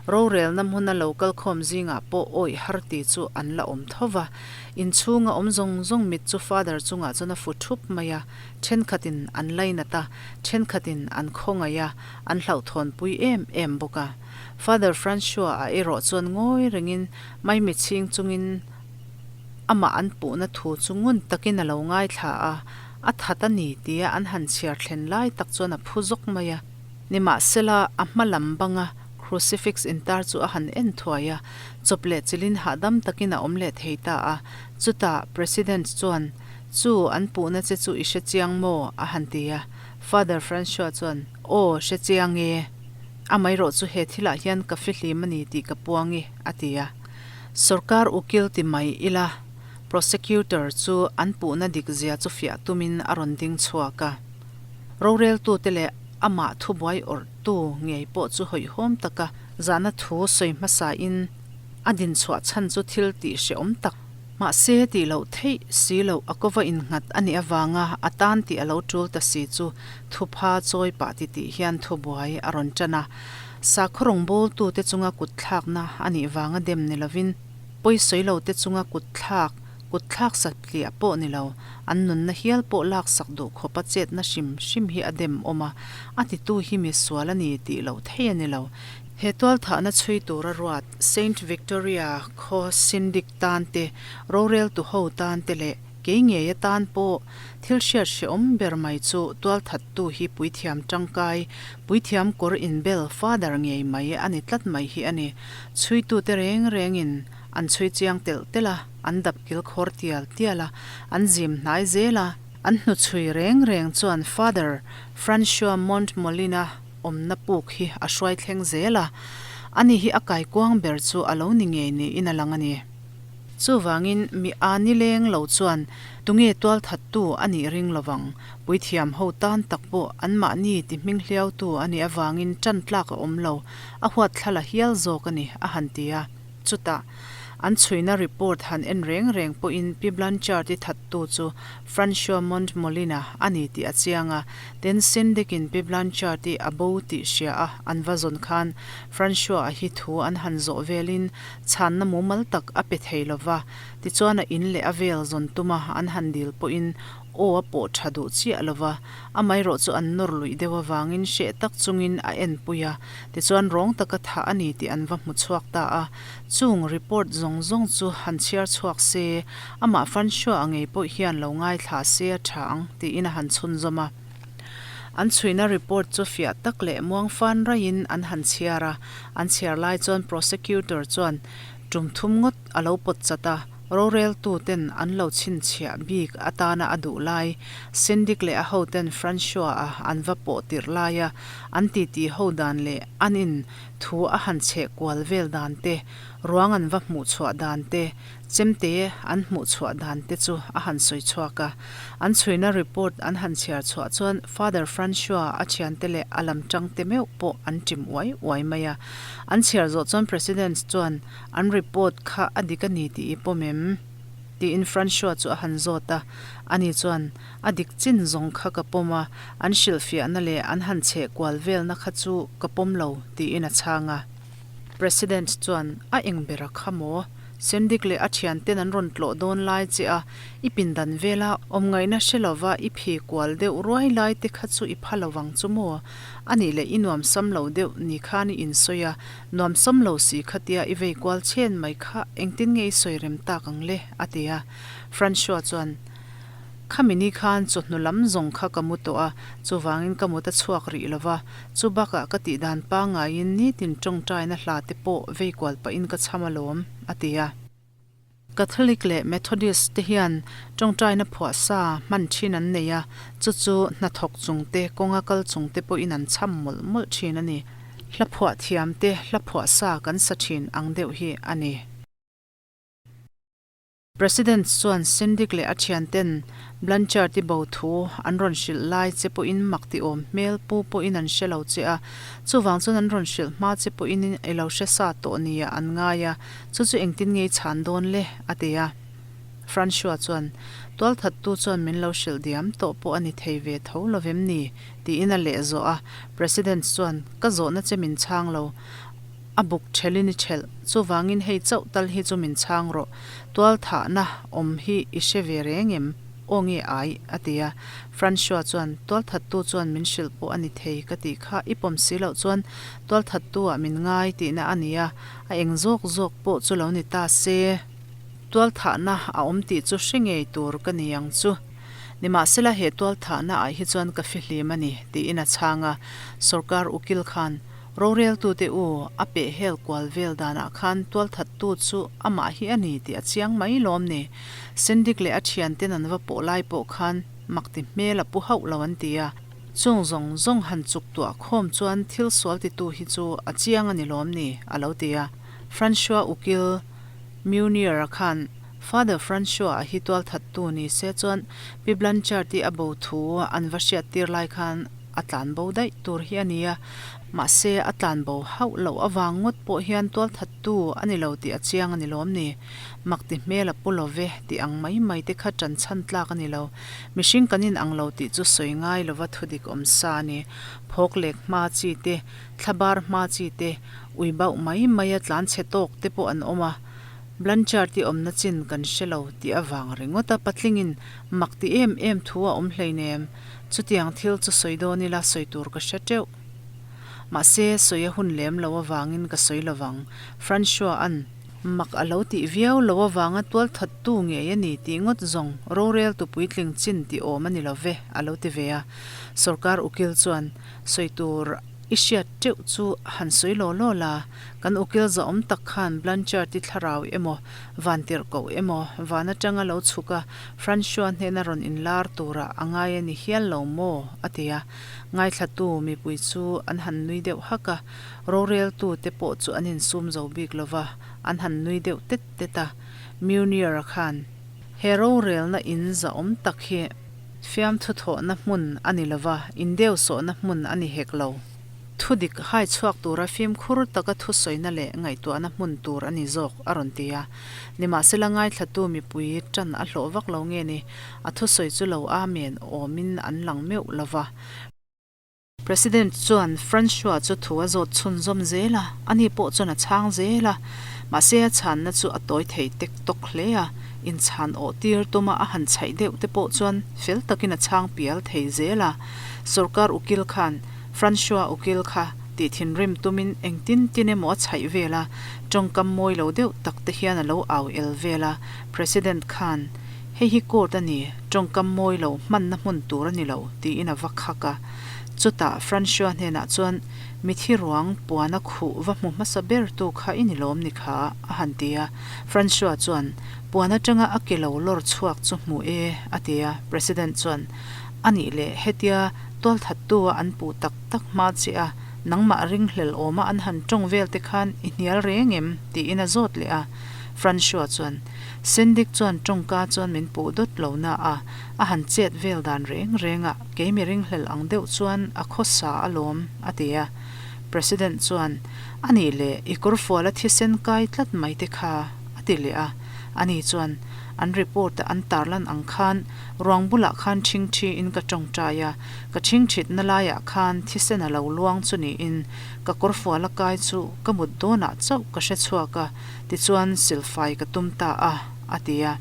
Speaker 1: rorelna hmuna lo kalkhawm zingah pawh awih har ti chu an la awm tho va. Inchhunga awm zawng zawng mit chu Father chungah chuan a fu thup mai a. Thenkhatin an lainat a, thenkhatin an khawngaih a, an hlauhthawnpui em em bawk a. Father Francois-a erawh chuan ngawi rengin maimichhing chungin amah an puhna thu chu ngun takin a lo ngaithla a, a that a ni tia an han chhiar thlen lai tak chuan a phu zawk mai a. Nimahsela, a hma lam banga crucifix intar chu a han en thuai a, chawp leh chilhin hahdam takin a awm leh thei ta a. Chutah President chuan Chu, an puhna che chu i hre chiang maw? a han ti a. Father Francois chuan, Aw, hre chiang e. Amaherawh chu he thilah hian ka fihlim a ni tih ka puang i, a ti a. Sorkar ukil ti mai ila, prosecutor chu an puhna dik zia chu fiah tumin a rawn ding chhuak a. Roreltute leh amah thubuai awrhtu ngei pawh chu hawihhawm taka zahna thu sawi hmasain a dinchhuah chhan chu thil tih hrehawm tak Mahse, tih loh theih si loh a kova innghat a nih avanga a tan tih a lo tul ta si chu thupha chawi pah ti tih hian thubuai a rawn tan a. Sakhaw rawngbawltute chunga kutthlakna a nih vanga dem ni lovin pawisawi lote chunga kutthlak, kutthlak satliah pawh ni lo, an nunna hial pawh laksak duh khawpa chetna hrim hrim hi a dem awm a, a titu hi mi sual a ni tih loh theih a ni lo. He tualthahna chhui tura ruat Saint Victoria khaw Syndic tan te, roreltu ho tan te leh kei ngei atan pawh thil hriat hrehawm ber mai chu tualthattu hi puithiam tangkai, puithiam kawr inbel father ngei mai a ni tlat mai hi a ni. Chhuitute reng rengin an chhui chiang telh telh a, an dap kil khawr tial tial a, an zim hnai zel a, an hnuchhui reng reng chuan Father Francois Montmolin-a awmna puk hi a hruai thleng zel a, ani hi a kaikuang ber chu a lo ni ngei niin a lang a ni. Chuvangin mi a ni leng lo chuan tunge tualthattu a nih ring lovang, puithiam ho tan tak pawh anmahni ti hming hliautu a nih avangin tan tlak a awm lo, a huat thla la hial zawk a ni, a han ti a. Chutah, an chhuina report han en reng reng pawhin Pi Blanchard-i thattu chu Francois Montmolin-a a ni tih a chiang a, tin Syndic-in Pi Blanchard-i a bo tih hria a an va zawn khan Francois-a hi thu an han zawh velin chhanna mumal tak a pe thei lo va, tichuan a in leh a vel zawn tuma an han dil pawhin. Aw a pawh tha duh chiah lo va, amaherawh chu an nawr luih deuh avangin hreh tak chungin a enpui a, tichuan rawng taka thah a ni tih an va hmu chhuak ta a. Chung report zawng zawng chu han chhiar chhuak se, amah Francois a ngei pawh hian lo ngaithla se a tha ang tiin a han chhunzawm a. An chhuina report chu fiah tak leh muang fan raihin an han chhiar a, an chhiar lai chuan prosecutor chuan tum thum ngawt a lo pawt chat a, roreltuten an lo chhinchhiah bik atana a duh lai, Syndic leh a hoten Francois-a an va pawh tirh laia an titi ho dan leh an in thu a han chheh kual vel dan te, ruang an va hmuh chhuah dan te, chemte an hmuh chhuah dan te chu a han sawi chhuak a. An chhuina report an han chhiar chhuah chuan Father Francois a thiante leh a lam tangte meuh pawh an ṭim uai uai mai a. An chhiar zawh chuan President chuan An report kha a dik a ni tih i pawm em? tiin Francois chu a han zawt a. Ani chuan, A dik chin zawng kha ka pawm a, an hrilhfiahna leh an han chheh kual velna kha chu ka pawm lo, tiin a chhang a. President chuan, A eng ber a kha maw? Sendik leh a thianten an rawn tlawh dawn lai che a, i pindan vela awmngaihna hre lova i phi kual deuh ruai lai te kha chu i pha lo vang chu maw? A nih leh i nuamsam lo deuh ni khan i insawi a, Nuamsam lo si khatia i vei kual chhen mai kha engtin nge i sawi rem tak ang le? a ti a. Francois chuan, Khami ni khan chawhnu lam zawng kha ka mu tawh a, chuvangin ka mut a chhuak rih lo va, chu bakah ka tih dan pangaiin nitin tawngtaina hla te pawh vei kual pahin ka cham alawm, a ti a. Catholic leh Methodist te hian tawngtaina phuah sa hman thin an nei a, chu chu hnathawk chung te, kawnga kal chung te pawhin an cham mawlh mawlh thin a ni. Hla phuah thiam te hla phuah sa kan sa thin ang deuh hi a ni. President chuan Syndic leh a thianten Blanchard-i bo thu an rawn hrilh lai che pawhin mak ti awm hmel pu pawhin an hre lo che a, chuvang chuan an rawn hrilh hma che pawhin i lo hre sa tawh nia an ngai a, Chu chu engtin nge i chhan dawn le? a ti a. Francois chuan, Tualthattu chuan min lo hrilh diam tawh pawh a ni thei ve tho lo vem ni? tiin a leh zawh a. President chuan, Ka zawhna che min chhang lo. A buk thelhin i thelh. Chuvangin hei chauh tal hi chu min chhang rawh. Tualthahna awm hi i hre ve reng em? Aw nge ai? a ti a. Francois chuan, Tualthattu chuan min hrilh pawh a ni thei ka tih kha i pawm si loh chuan tualthattu-ah min ngai tihna a ni a. A eng zawk zawk pawh chu lo ni ta se, tualthahna a awm tih chu hre ngei tur ka ni ang chu. Nimahsela he tualthahna ah hi chuan ka fihlim a ni, tiin a chhang a. Sorkar ukil khan, Roreltute u, a peh hel kual vel danah khan tualthattu chu amah hi a ni tih a chiang mai lawm ni. Syndic leh a thianten an va pawh lai pawh khan makti hmel a pu hauh lo an ti a. Chung zawng zawng han chuk tuah khawm chuan thil sual titu hi chu a chiang a ni lawm ni? a lo ti a. Francois ukil Meunier-a khan Father Francois-a hi tualthattu ni se chuan Pi Blanchard-i a bo thu an va hriat tir lai khan a tlan bo daih tur hi a ni a. Mahse, a tlan bo hauh loh avang ngawt pawh hian tualthattu a ni lo tih a chiang a ni lawm ni? Mak ti hmel a pu lo ve tih ang mai mai te kha ṭan chhan tlak a ni lo. Mihring kan in ang lo tih chu sawi ngai lova thudik awm sa a ni. Phawk lek hma chi te, thla bar hma chi te, ui bauh mai mai a tlan chhe tawk te pawh an awm a. Blanchard-i awmna chin kan hre lo tih avang ringawt a patlingin mak ti em em thu a awm hleinem. Chutiang thil chu sawi dawn ila sawi tur ka hre teuh. Mahse, sawi a hun lem lo avangin ka sawi lovang. Francois-a'n. Mak a lo tih viau lo avanga tualthattu ngei a ni tih ngawt zawng roreltu puitling chin tih awm a ni lo ve, a lo ti ve a. Sorkar ukil chuan sawi tur i hriat teuh chu han sawi law law la, kan ukil zahawm tak khan Blanchard-i thlarau emaw, vantirhkoh emaw, van atanga lo chhuk a, Francois hnena rawn inlar turah a ngai a ni hial lo maw? a ti a. Ngaithlatu mipui chu an han nui deuh hak a. Roreltu te pawh chu an insum zo bik lo va, an han nui deuh tet tet a. Munier-a khan, He rorelna in zahawm tak hi fiamthu thawhna hmun a ni lo va, indeusawhna hmun a ni hek lo. Thudik hai chhuak tura fimkhur taka thusawina leh ngaihtuahna hmun tur a ni zawk, a rawn ti a. Nimahsela ngaithlatu mipui tan a hlawh vak lo nge ni, a thusawi chu lo amen awmin an lang meuh lo va. President chuan Francois chu thu a zawt chhunzawm zel a, ani pawh chuan a chhang zel a. Mahse a chhanna chu a tawi thei tek tawk hle a. Inchhan awh tir tuma a han chhaih deuh te pawh chuan fel takin a chhang pial thei zel a. Sorkar ukil khan Francois ukil kha tih thinrim tumin engtin tin emaw a chhaih vel a, tawngkam mawi lo deuh tak te hian a lo au el vel a. President khan, Hei hi court a ni, tawngkam mawi lo hmanna hmun tur a ni lo, tiin a va khak a. Chutah Francois hnenah chuan, Mithi ruang puana khuh va hmu hmasa ber tu kha i ni lawm ni kha? a han ti a. Francois chuan, Puan atanga a ke lo lawr chhuak chu hmu e, a ti a. President chuan, A nih leh, hetia tualthattu a an puh tak tak hma che a, nangmah ringhlel awma an han tawng vel te khan i hnial reng em? tiin a zawt leh a. Francois chuan, Sendik chuan tawngka chuan min puh dawt lo na a, a han chet vel dan reng reng a, kei mi ringhlel ang deuh chuan a khawsa alawm, a ti a. President chuan, A nih leh, i kawrfuala thisen kai tlat mai te kha, a ti leh a. Ani chuan, An report-a an tarlan ang khan ruang bulah khan ṭhingṭhiin ka ṭawngṭai a, ka ṭhingṭhitna laiah khan thisen a lo luang chu niin ka kawrfuala kai chu ka mut dawnah chauh ka hre chhuak a, tichuan silfai ka tum ta a, a ti a.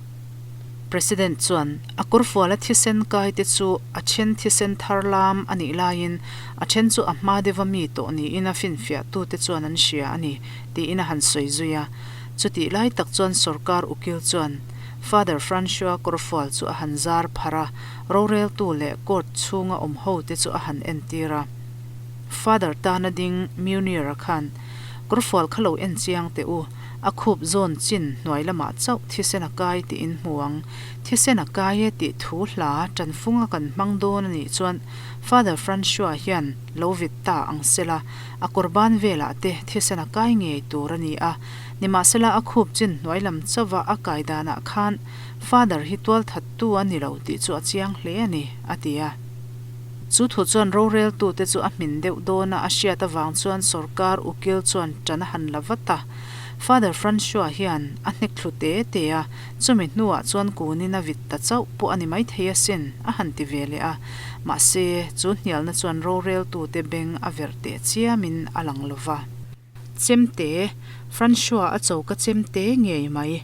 Speaker 1: President chuan a kawrfuala thisen kai te chu a then thisen thar lam a nih laiin a then chu a hma deuha mi tawh niin a finfiah tute chuan an hria a ni tiin a han sawi zui a. Chutih lai tak chuan sorkar ukil chuan Father Francois kawrfual chu a han zar pharh a, roreltu leh court chhunga awm ho te chu a han entir a. Father tana ding Munier-a khan kawrfual kha lo en chiang teh u, A khup zawn chin hnuai lamah chauh thisen a kai tih in hmu ang. Thisen a kai e tih thu hla tanfunga kan hmang dawn a nih chuan Father Francois hian lo vit ta ang sela, a kawrban velah te thisen a kai ngei tur a ni a. Nimahsela a khup chin hnuai lam chauha a kai danah khan Father hi tualthattu a ni lo tih chu a chiang hle a ni, a ti a. Chu thu chuan roreltute chu a hmin deuh dawn a, a hriat avang chuan sorkar ukil chuan ṭan a han la vat a. Father Francois hian a hnek thlu te te a, chumi hnuah chuan kunin a vit ta chauh pawh a ni maithei asin, a han ti ve leh a. Mahse, chu hnialna chuan roreltute beng a verh teh chiamin a lang lo va. Chemte, Francois a choka chemte ngei mai.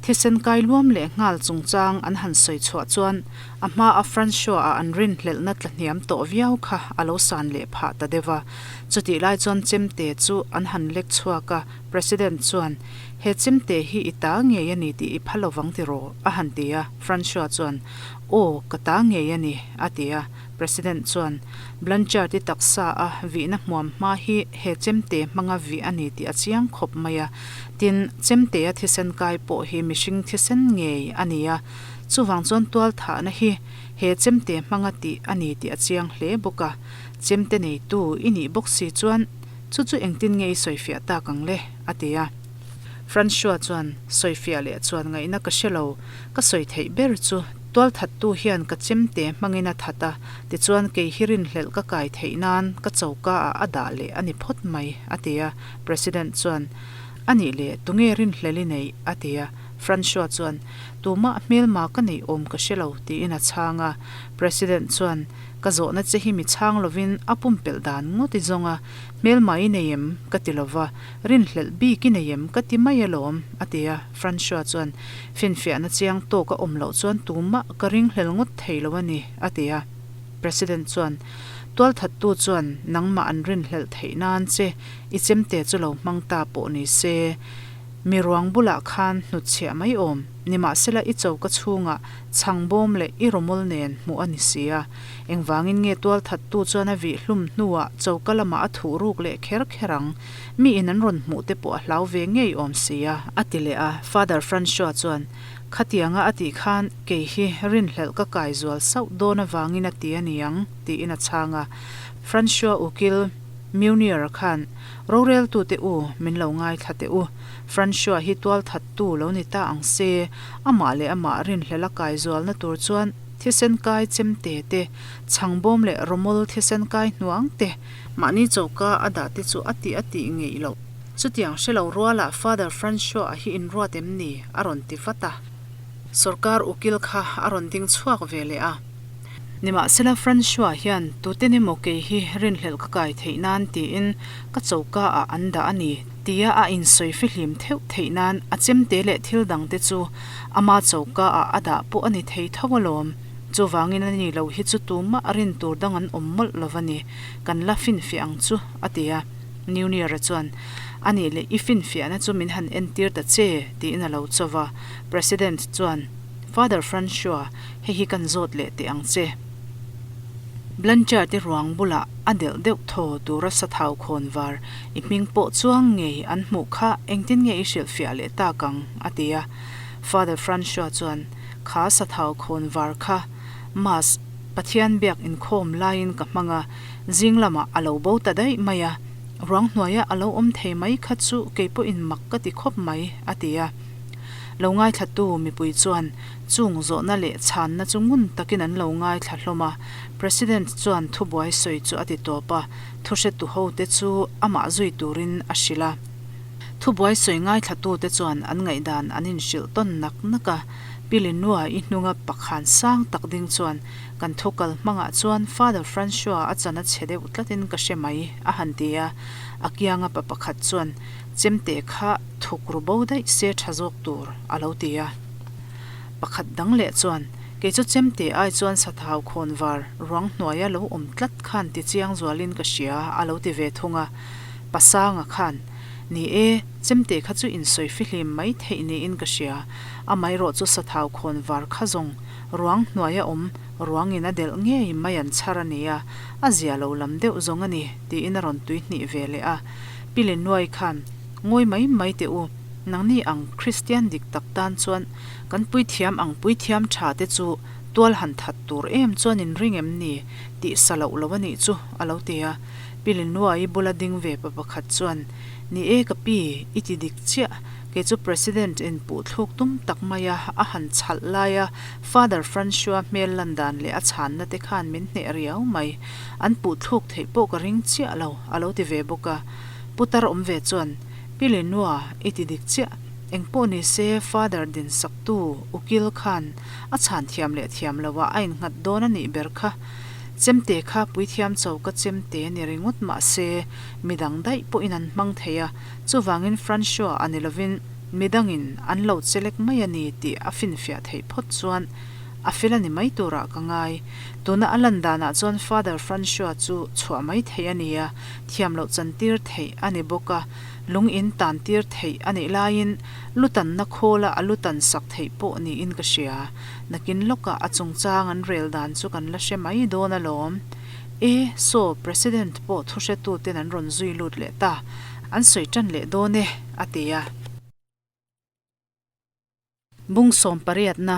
Speaker 1: Thisen kai luam leh nghal chungchang an han sawi chhuah chuan a hma a Francois a an rinhlelhna tla hniam tawh viau kha a lo san leh phah ta deuh a. Chutih lai chuan chemte chu an han lek chhuak a, President chuan, He chemte hi i ta ngei a ni tih i pha lovang tiraw? a han ti a, Francois chuan, Aw, ka ta ngei a ni, a ti a. President chuan, Blanchard-i taksa a vihna hmuam hma hi he chemte hmanga vih a ni tih a chiang khawp mai a. Tin, chemtea thisen kai pawh hi mihring thisen ngei a ni a. Chuvang chuan tualthahna hi he chemte hmanga tih a ni tih a chiang hle bawk a. Chemte neitu i nih bawk si chuan chu chu engtin nge i sawifiah tak ang le? a ti a. Francois chuan, Sawifiah leh chuan ngaihna ka hre lo. Ka sawi theih ber chu tualthattu hian ka chemte hmangin a that a, tichuan kei hi rinhlelh ka kai theih nan ka choka ah a dah leh a ni phawt mai, a ti a. President chuan, A nih leh, tunge rinhlelh i neih? a ti a. Francois chuan, Tumah hmelma ka neih awm ka hre lo, tiin a chhang a. President chuan, Ka zawhna che hi mi chhang lovin a pumpelh dan ngawt i zawng a, hmelma i nei em? ka ti lova, Rinhlelh bik i nei em? ka ti mai alawm, a ti a. Francois chuan, Finfiahna chiang tawk a awm loh chuan tumah ka ringhlel ngawt thei lo a ni, a ti a. President chuan, Tualthattu chuan nangmah an rinhlelh theih nan che i chemte chu lo hmang ta pawh ni se, mi ruang bulah khan hnutchhiah mai awm, nimahsela i choka chhungah chhang bawm leh i rawmawl nen hmuh a ni si a. Engvangin nge tualthattu chuan a vih hlum hnuah choka lamah a thuh ruk leh kher kher ang? Mi in an rawn hmuh te pawh a hlau ve ngei awm si a, a ti leh a. Father Francois chuan, Khatianga a tih khan kei hi rinhlelh ka kai zual sauh dawn avangin a ti a ni ang, tiin a chhang a. Francois ukil Munier-a khan, Roreltute u, min lo ngaithla teh u. Francois hi tualthattu lo ni ta ang se, amah leh amah rinhlelh a kai zualna tur chuan thisen kai chemte te, chhangbawm leh rawmawl thisen kai hnuang te, Mahni choka a dah te chu a tih a tih ngeih loh. Chutiang hre lo rualah Father Francois-a hi inruat em ni? a rawn ti vat a. Sorkar ukil kha a rawn ding chhuak ve leh a. Nimahsela Francois hian tuten emaw kei hi rinhlelh ka kai theih nan tiin ka choka ah an dah a ni tia a insawi fihlim theuh theih nan a chemte leh thil dangte chu ama choka ah a dah pawh a ni thei tho alawm. Chuvangin a ni lo hi chu tumah rin tur dang an awm mawlh lo va ni, kan la finfiah ang chu, a ti a. Newnear-a chuan, A nih leh i finfiahna chu min han entir ta che, tiin a lo cho va. President chuan, Father Francois, hei hi kan zawt leh teh ang che. Blanchard-i ruang bulah a delh deuh thaw tura sathau khawn var i hming pawh chuang ngei an hmuh kha engtin nge i hrilhfiah leh tak ang? a ti a. Father Francois chuan, Kha sathau khawn var kha Mass Pathian biak inkhawm laiin ka hmang a, zing lamah a lo bo ta daih mai a, ruang hnuaia a lo awm thei mai kha chu kei pawhin mak ka ti khawp mai, a ti a. Lo ngaithlatu mipui chuan chung zawhna leh chhanna chu ngun takin an lo ngaithla hlawm a, President chuan thubuai sawi chu a ti tawp a, thuhretu hote chu amah zui turin a hrilh a. Thubuai sawi ngaithlatute chuan an ngaihdan an inhrilh tawn nak nak a, Pi Linua i hnunga pakhan sang tak ding chuan kan thu kal hmangah chuan Father Francois a chan a chhe deuh tlatin ka hre mai, a han ti a. A kianga pa pakhat chuan chemte kha thuk ru bo daih se tha zawk tur, a lo ti a. Pakhat dang leh chuan, Kei chu chemte ai chuan sathau khawn var ruang hnuaia lo awm tlat khan ti chiang zualin ka hria, a lo ti ve thung a. Pasanga khan, Ni e, chemte kha chu insawi fihlim mai theih niin ka hria. Amaherawh chu sathau khawn var kha zawng ruang hnuaia awm ruangin a delh ngei mai an chhar a nia, a zia lo lam deuh zawng a ni, tiin a rawn tuihnih ve leh a. Pi Linuai khan, Ngawi mai mai teh u, nangni ang Kristian dik tak tan chuan kan puithiam ang puithiam tha te chu tual han that tur em chuan in ring em ni tih sa loh lo a nih chu, a lo ti a. Pi Linuai bula ding ve pa pakhat chuan, Ni e ka pi, i ti dik chiah. Kei chu President in puh thluk tum tak mai a, a han chhalh lai a, Father Francois hmel lan dan leh a chhanna te khan min hneh riau mai. An puh thluk theih pawh ka ring chiah lo, a lo ti ve bawk a. Putar awm ve chuan, Pi Linua, i ti dik chiah. Engpawh ni se Father dinsaktu ukil khan a chhan thiam leh thiam lo ah a innghat dawn a nih ber kha. Chemte kha puithiam choka chemte ni ringawt mah se, midang daih pawhin an hmang thei a, chuvangin Francois a ni lovin midangin an lo chelek mai a ni tih a finfiah theih phawt chuan a fel a ni mai turah ka ngai. Tuna a lan danah chuan Father Francois chu chhuah mai theih a ni a, thiam loh chantir theih a ni bawk a, lung in tan tir theih a nih laiin lutanna khawla a lutan sak theih pawh niin ka hria. Nakin lawkah a chungchang an rel dan chu kan la hre mai dawn alawm. E, saw, President pawh thuhretuten an rawn zui lut leh ta. An sawi tan leh dawn e, a ti a. Bung sawm pariatna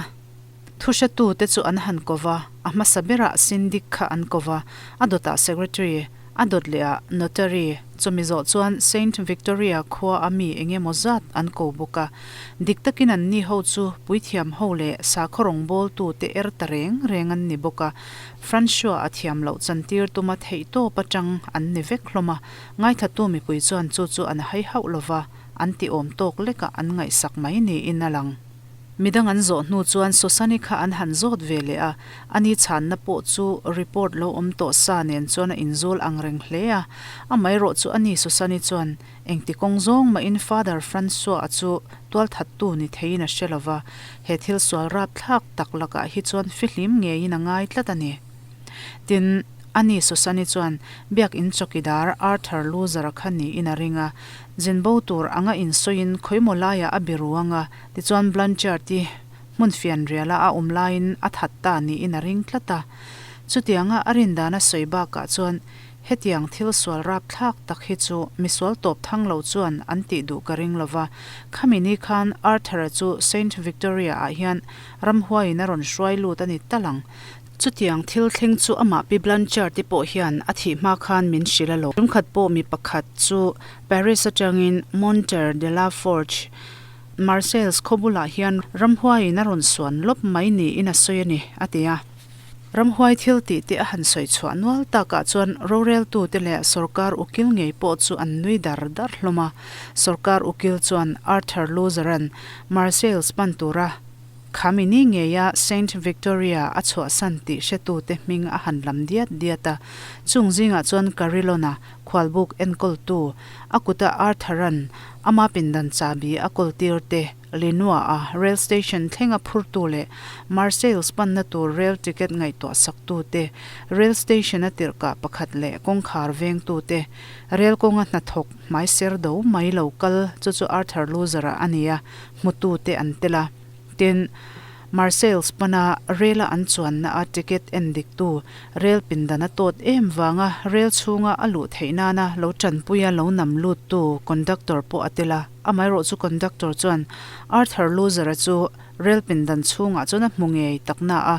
Speaker 1: thuhretute chu an han ko va, a hmasa berah Syndic kha an ko va, a dawtah Secretary, a dawt lehah Notary, chumi zawh chuan Saint Victoria khua a mi eng emaw zat an ko bawk a. Dik takin an ni ho chu puithiam ho leh sakhaw rawngbawltute er ta reng reng an ni bawk a, Francois a thiam loh chantir tuma theihtawp atang an ni vek hlawm a, ngaithlatu mipui chuan chu chu an hai hauh lo va, an ti awm tawk lekah an ngaihsak mai niin a lang. Midang an zawh hnu chuan Susani kha an han zawt ve leh a, ani chhanna pawh chu report lo awm tawh sa nen chuan a inzul ang reng hle a. Amaherawh chu ani Susani chuan engti kawng zawng mahin Father Francois-a chu tualthattu ni theiin a hre lo va, he thil sual rapthlak tak lakah hi chuan fihlim ngeiin a ngai tlat a ni. Tin, ani Susani chuan Biak in chawkidar Arthur Loser-a kha niin a ring a, zin bo tur anga insawiin khawimaw laiah a biru ang a, tichuan Blanchard-i hmun fianriala a awm laiin a that ta niin a ring tlat a. Chutianga a rin dan a sawi bakah chuan hetiang thil sual rapthlak tak hi chu misual tawp thang lo chuan an tih duh ka ring lo va, khami ni khan Arthur-a chu Saint Victoria-ah hian ramhuaiin a rawn hruai lut a ni tal ang. Chutiang thil thleng chu amah Pi Blanchard-i pawh hian a thih hma khan min hrilh a lo. Tumkhat pawh mi pakhat chu Paris atangin Monter de la Forge, Marseilles khaw bulah hian ramhuaiin a rawn suan lawp mai niin a sawi a ni, a ti a. Ramhuai thil tih te a han sawi chhuah nual takah chuan roreltute leh sorkar ukil ngei pawh chu an nui dar dar hlawm a. Sorkar ukil chuan Arthur Loser-a'n Marseilles pan tura. Khami ni ngeia Saint Victoria a chhuahsan tih hretute hming a han lam diat diat a. Chung zingah chuan Carillon-a khualbuk enkawltu, a kuta Arthur-a'n ama pindan chahbi a kawltir te, Lenoir-a rail station thlenga phurtu leh Marseilles panna tur rail ticket ngaihtuah saktu te, rail station-a tirhkah pakhat leh kawngkhar vengtu te, rail kawnga hnathawk hmaiser do mai lo kal chu chu Arthur Loser-a a ni a, hmutute an tel a. Tin, Marseilles pana rel-a an chuanna a ticket en diktu rel pindan a tawt em vanga rel chhunga a luh theih nana lo tanpuia lo nam luttu conductor pawh a tel a. Amaherawh chu conductor chuan Arthur Loser-a chu rel pindan chhungah chuan a hmu ngei tak na a,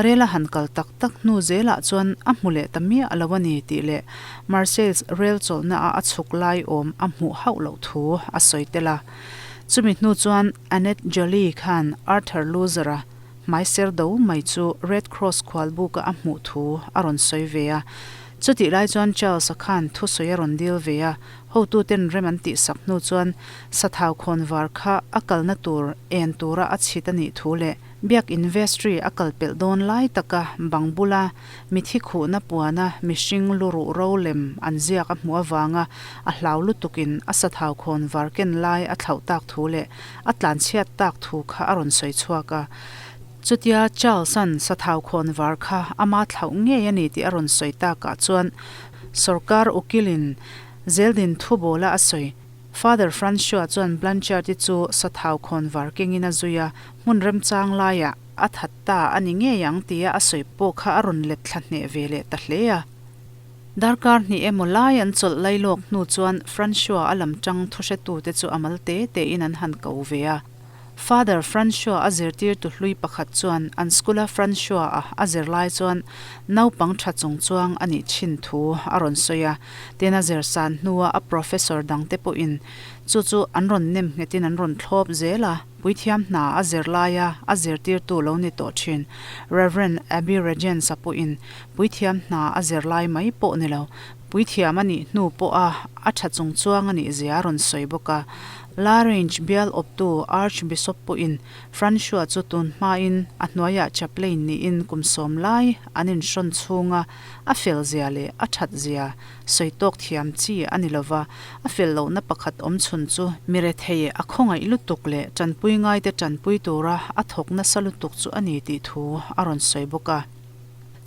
Speaker 1: rel a han kal tak tak hnu zelah chuan a hmu leh ta miah lo a ni tih leh Marseilles rel chawlhna a a chhuk lai awm a hmuh hauh loh thu a sawi tel a. Chumi hnu chuan Annette Jolie khan Arthur Loser-a hmaiser do mai chu Red Cross khualbuka a hmuh thu a rawn sawi ve a. Chutih lai chuan Charles-a khan thusawi a rawn dil ve a, hotuten rem an tihsak hnu chuan sathau khawnvar kha a kalna tur en tura a chhit a nih thu leh Biak in vestry a kal pelh dawn lai taka bang bula mithi khuhna puana mihring lu ruh ro lem an ziak a hmuh avanga a hlau lutukin a sathau khawn var ken lai a thlauh tak thu leh a tlanchhiat tak thu kha a rawn sawi chhuak a. Chutia Charles-a'n sathau khawn var kha ama thlauh ngei a ni tih a rawn sawi takah chuan sawrkar ukilin zeldin thubawla a sawi Father Francois chuan Blanchard-i chu sathau khawn var kengin a zui a, hmun remchang laiah a that ta a ni ngei ang tia a sawi pawh kha a rawn let thla hneh ve leh ta hle a. Darkar hnih emaw lai an chawlh lailawk hnu chuan Francois a lam tang thuhretute chu a mal te tein an han ko ve a. Father Francois a zirtirtu hlui pakhat chuan an school-a Francois-a a zir lai chuan naupang tha chungchuang a nih thin thu a rawn sawi a. Tin a zir san hnua a professor dangte pawhin chu chu an rawn nem nghetin an rawn thlawp zel a. Puithiam hna a zir laia a zirtirtu lo ni tawh thin Rev. Abby Regents-a pawhin puithiam hna a zir lai mai pawh ni lo, puithiam a nih hnu pawha a tha chungchuang a nih zia a rawn sawi bawk a. La Range bial awptu Archbishop pawhin Francois chu tun hmain a hnuaiah chaplain niin kum sawm lai an inhrawn chhunga a fel zia leh a that zia sawi tawk thiam chi a ni lova, a fel lohna pakhat awm chhun chu mi rethei a khawngaih lutuk leh tanpui ngaite tanpui tura a thawk nasa lutuk chu a ni tih thu a rawn sawi bawk a.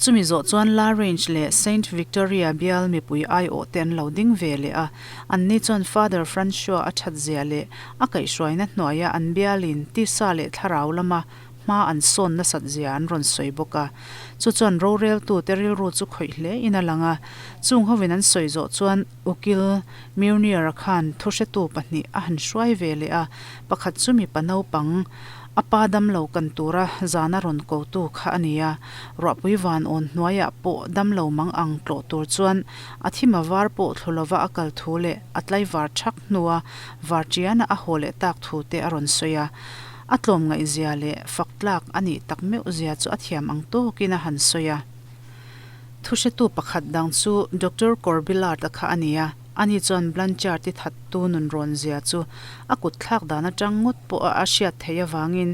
Speaker 1: Chumi zawh chuan La Range leh Saint Victoria bial mipui aiawh te an lo ding ve leh a, anni chuan Father Francois a that zia leh a kaihhruaina hnuaia an bialin tisa leh thlarau lama hma an sawn nasat zia an rawn sawi bawk a. Chu chuan roreltute rilru chu khawih hle in a lang a, chung hovin an sawi zawh chuan Ukil Meunier-a khan thuhretu pahnih a han hruai ve leh a, pakhat chu mipa naupang, A pa damlo kan tura zana rawn kotu kha a ni a, ruahpui van awn hnuaiah pawh damlo mang ang tlawh tur chuan a thima var pawh thlu lova a kal thu leh a tlaivar thak hnua var tiana a haw leh tak thu te a rawn sawi a. A tlawmngaihzia leh fak tlak a nih tak meuh zia chu a thiam ang tawkin a han sawi a. Thuhretu pakhat dang chu Doctor Corbillard-a kha a ni a. Ani chuan Blanchard-i thattu nun rawn zia chu a kut thlak dan atang ngawt pawh a a hriat theih avangin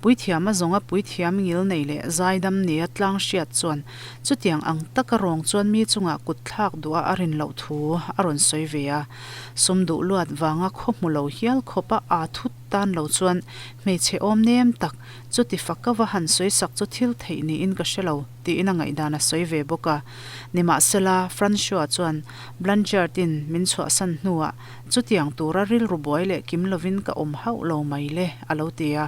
Speaker 1: puithiam a zawnga puithiam ngil nei leh zaidam nia tlang hriat chuan chutiang ang taka rawng chuan mi chungah kut thlak duh a a rin loh thu a rawn sawi ve a. Sum duh luat vanga khaw hmu lo hial khawpa aa thut tan lo chuan hmeichhe awm nem tak chuti faka va han sawi sak chu thil theih niin ka hre lo tiin a ngaihdan a sawi ve bawk a. Nimahsela, Francois chuan Blanchard-in min chhuahsan hnuah chutiang tura rilru buai leh kim lovin ka awm hauh lo mai le, a lo ti a.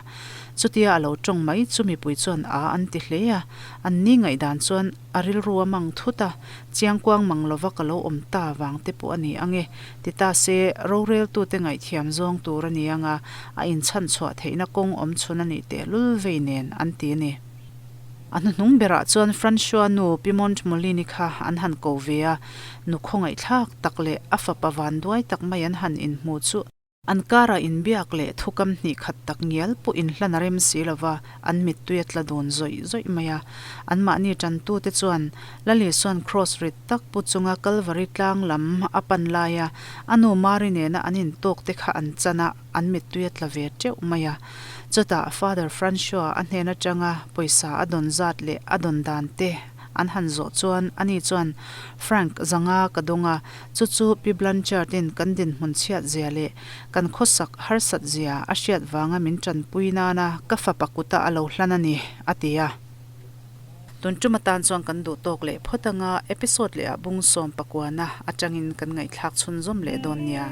Speaker 1: Chutia a lo tawng mai chu mipui chuan a an ti hle a. An ni ngaihdan chuan a rilru a mang thut a, chiangkuang mang lova ka lo awm ta vang te pawh a ni ang e, ti ta se roreltute ngaihthiam zawng tur a ni ang a, a inchhan chhuah theihna kawng awm chhun a nih tehlul vei nen an ti a ni. A hnuhnung berah chuan Francois nu Pi Montmolini kha an han ko ve a, nu khawngaihthlak tak leh a fapa vanduai tak mai an han inhmu chu. An karah inbiak leh thukam hnih khat tak ngial pawh inhlan a rem si lo va, an mittui a tla dun zawih zawih mai a. Anmahni tantute chuan Lalisuan Kraws rit tak pu chunga Kalvari tlang lam a pan laia a nu Mari nena an intawk te kha an chan a, an mittui a tla ve teuh mai a. Chutah Father Francois a hnen atanga pawisa a dawn zat leh a dawn dan te an han zawh chuan ani chuan Frank zanga ka dawng a, Chu chu Pi Blanchard-in kan dinhmun chhiat zia leh kan khawsak harsat zia a hriat vanga min tanpui nana ka fapa kuta a lo hlan a ni, a ti a. Tun tum atan chuan kan duh tawk leh phawt anga episode leh ah bung sawm pakuana atangin kan ngaihthlak chhunzawm leh dawn nia.